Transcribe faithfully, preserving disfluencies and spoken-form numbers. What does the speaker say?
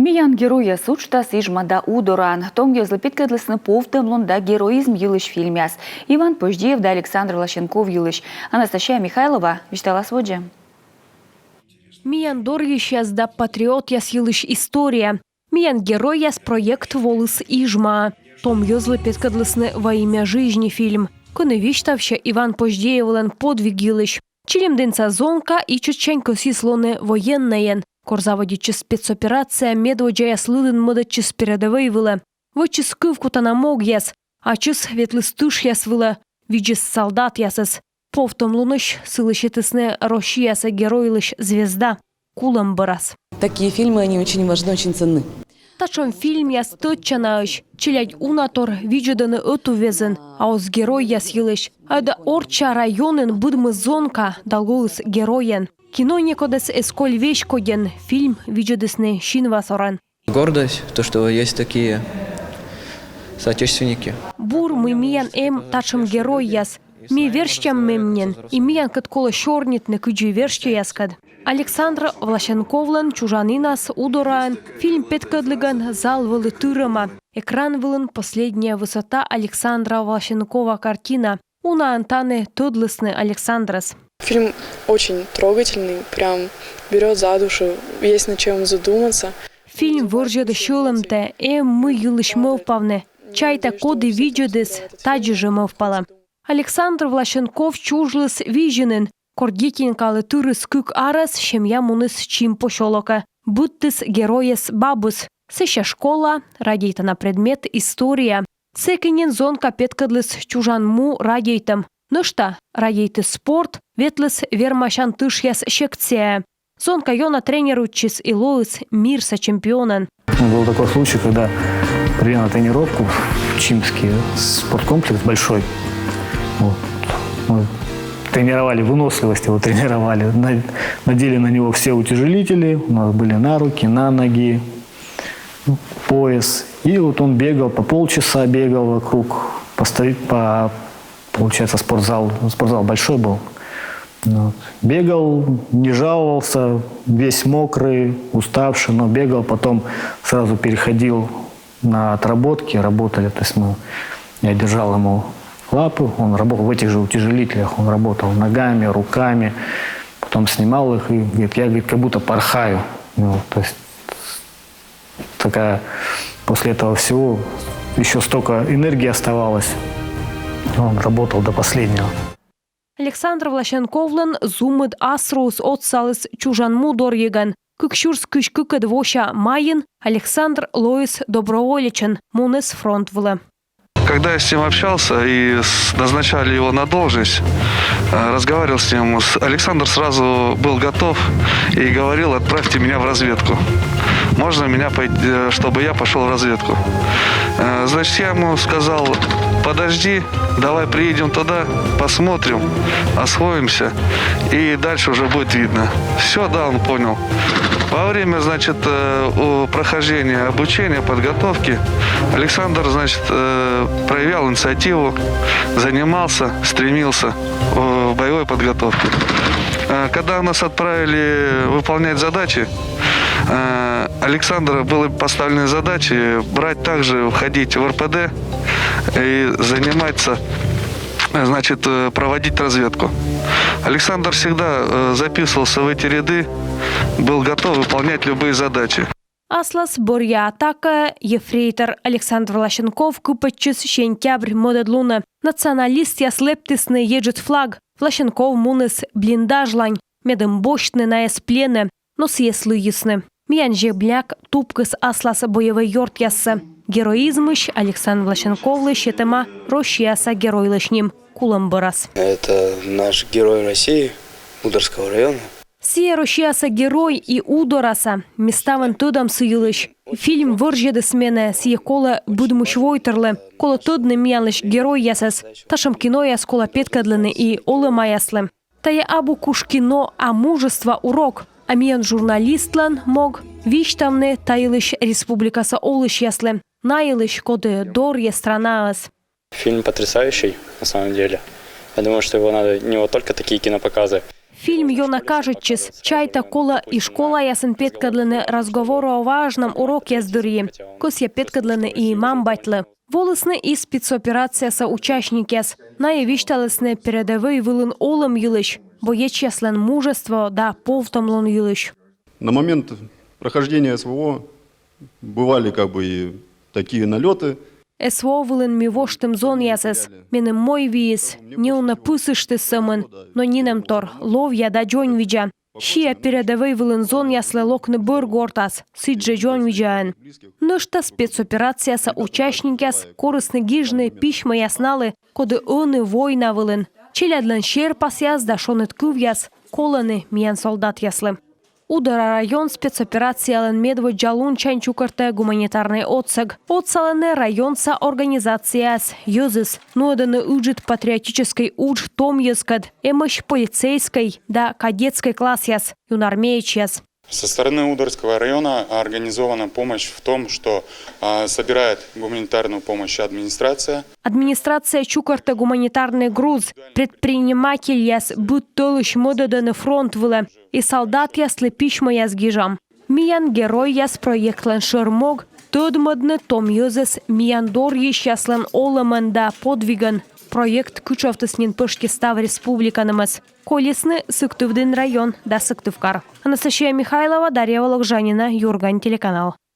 Миян геройяс уджтас Ижма да Удораын. Том йӧзлы петкӧдлісны повтӧмлун да героизм йылысь фильмъяс. Иван Поздеев да Александр Власенков йылысь. Анастасия Михайлова висьталас водзӧ. Миян дорйысьяс да патриотъяс йылысь история. Миян геройяс проект воліс Ижмаӧ. Том йӧзлы петкӧдлісны «Во имя жизни» фильм, кӧні висьтавсьӧ Иван Поздеевлӧн подвиг йылысь. Чилимдінса зонка ичӧтсянь кӧсйис лоны военнӧйӧн. Кор заводитчис спецоперация, медводдзаяс лыдын мӧдӧдчис передӧвӧй вылӧ. Вӧчис кывкутана могъяс, ачыс ветліс тышъяс вылӧ, видзис салдатъясӧс. Повтӧмлунысь сылы сетісны Россияса Геройлысь звезда кулӧм бӧрас. Такие фильмы, они очень важны, очень ценны. Татшӧм фильмъяс тӧдчанаӧсь, челядь унатор видзӧдӧны ӧтуввезйын, а оз геройяс йылысь. Ӧд орчча районын быдмис зонка да лоис геройӧн. Кино некодӧс эз коль веськодьӧн, фильм видзӧдісны синвасорӧн. Гордость, то, что есть такие соотечественники. Бур, мый миян эм татшӧм геройяс. Ми верстяммӧм нин, и миянкӧд колӧ сёрнитны кыдзи верстьӧяскӧд. Александр Власенковлӧн чужанінас Удораын фильм петкӧдлігӧн зал вӧлі тырӧма. Экран вылын «Последняя высота» Александра Власенкова картина. Унаӧн тані тӧдлісны Александрӧс. Фильм очень трогательный, прям берёт за душу, есть над чем задуматься. Фильм вӧрзьӧдӧ сьӧлӧмтӧ, эм мый йылысь мӧвпавны. Чайта, коді видзӧдіс, тадзи жӧ мӧвпалӧ. Александр Власенков чужліс Визинын, кор детинкалы тырис кык арӧс, семья муніс Чим посёлокӧ. Быдтіс геройӧс бабыс. Сэсся школа, радейтана предмет — история. Сэки нин зонка петкӧдліс чужан му радейтӧм. Нӧшта радейтіс спорт, ветліс вермасян тышъяс секцияӧ. Зонка ёна тренируйтчис и лоис мирса чемпионӧн. Ну, был такой случай, когда пришли на тренировку в Чимский спорткомплекс большой. Вот. Мы тренировали выносливость, его тренировали. На- Надели на него все утяжелители. У нас были на руки, на ноги, ну, пояс. И вот он бегал, по полчаса бегал вокруг, по, по получается, спортзал. Спортзал большой был. Вот. Бегал, не жаловался, весь мокрый, уставший, но бегал. Потом сразу переходил на отработки, работали. То есть мы, я держал ему лапы, он работал в этих же утяжелителях, он работал ногами, руками, потом снимал их и говорит: «Я, говорит, как будто порхаю». Вот, то есть такая, после этого всего еще столько энергии оставалось. Он работал до последнего. Александр Власенковлӧн зумыд асруыс отсаліс чужан му дорйигӧн. Кык сюрс кызь кыкӧд вося майын Александр лоис доброволечӧн, муніс фронт вылӧ. Когда я с ним общался и с- назначали его на должность, э, разговаривал с ним, с- Александр сразу был готов и говорил: «Отправьте меня в разведку. Можно меня пойти, э, чтобы я пошел в разведку?» Э, Значит, я ему сказал: «Подожди, давай приедем туда, посмотрим, освоимся, и дальше уже будет видно». Все, да, он понял. Во время, значит, э, у- прохождения обучения, подготовки Александр, значит, э, проявлял инициативу, занимался, стремился в боевой подготовке. Э, Когда нас отправили выполнять задачи, э, Александру были поставлены задачи брать также, входить в РПД и заниматься, э, значит, э, проводить разведку. Александр всегда, э, записывался в эти ряды, был готов выполнять любые задачи. Аслас бӧръя атакаӧ ефрейтор Александр Власенков кыпӧдчис сентябрь мӧдӧд лунӧ. Националистъяс лэптісны еджыд флаг. Власенков муніс блиндажлань, медым босьтны найӧс пленӧ, но сійӧс лыйисны. Миян земляк тупкис аслас боевӧй ёртъяссӧ. Героизмысь Александр Власенковлы сетӧма Россияса Геройлысь ним кулӧм бӧрас. Это наш герой России, Удорского района. Сійӧ Россияса Герой и Удораса. Ме ставӧн тӧдам сы йылысь. Фильм вӧрзьӧдіс менӧ. Сійӧ колӧ быдмысь войтырлы. Колӧ тӧдны миянлысь геройясӧс. Татшӧм кинояс колӧ петкӧдлыны и олӧмаяслы. Тайӧ абу куш кино, а мужество урок. А миян журналистлӧн мог — висьтавны та йылысь республикаса олысьяслы, на йылысь, коді дорйӧ странаӧс. Фильм потрясающий, на самом деле. Я думаю, что его надо, не вот только такие кинопоказы. Фильм ёна кажитчис. Чайта, колӧ и школаясын петкӧдлыны «Разговоры о важном» урокъяс дырйи. Кӧсъя петкӧдлыны и мам-батьлы. Волісны и спецоперацияса участникъяс. Найӧ висьталісны передӧвӧй вылын олӧм йылысь, боечьяслӧн мужество да повтӧмлун йылысь. На момент прохождения СВО бывали как бы и такие налеты. СВО вылын ми воштім зонъясӧс. Меным мойвиис, неуна пысыштіс сӧмын, но нинӧмтор ловъя да дзоньвидза. Сиа передӧвӧй вылын зонъяслы локны бӧр гортас, сідзжӧ дзоньвидзаӧн. Нӧшта спецоперацияса участникъяс корисны гижны письмӧяс налы, коді ӧні война вылын. Челядьлӧн серпасъяс да шоныд кывъяс колӧны миян солдатъяслы. Удора район спецоперациялӧн медводдза лунсянь чукӧртӧ гуманитарнӧй отсӧг. Отсалӧны районса организацияяс, йӧзыс. Нуӧдӧны ыджыд патриотическӧй удж том йӧзкӧд. Эмӧсь полицейскӧй да кадетскӧй классъяс, юнармеечьяс. Со стороны Удорского района организована помощь в том, что а, собирает гуманитарную помощь администрация. Администрация чукӧртӧ гуманитарнӧй груз. Предпринимательяс быд тӧлысь мӧдӧдӧны фронт вылӧ и солдатъяслы письмӧяс гижам. «Миян геройяс» проектлӧн шӧр мог — тӧдмӧдны том йӧзӧс миян дорйысьяслӧн олӧмӧн да подвигӧн. Проект кытшовтіс нин пӧшти став республиканымӧс. Колисны Сыктывдін район да Сыктывкар. Анастасия Михайлова, Дарья Вологжанина, «Юрган» телеканал.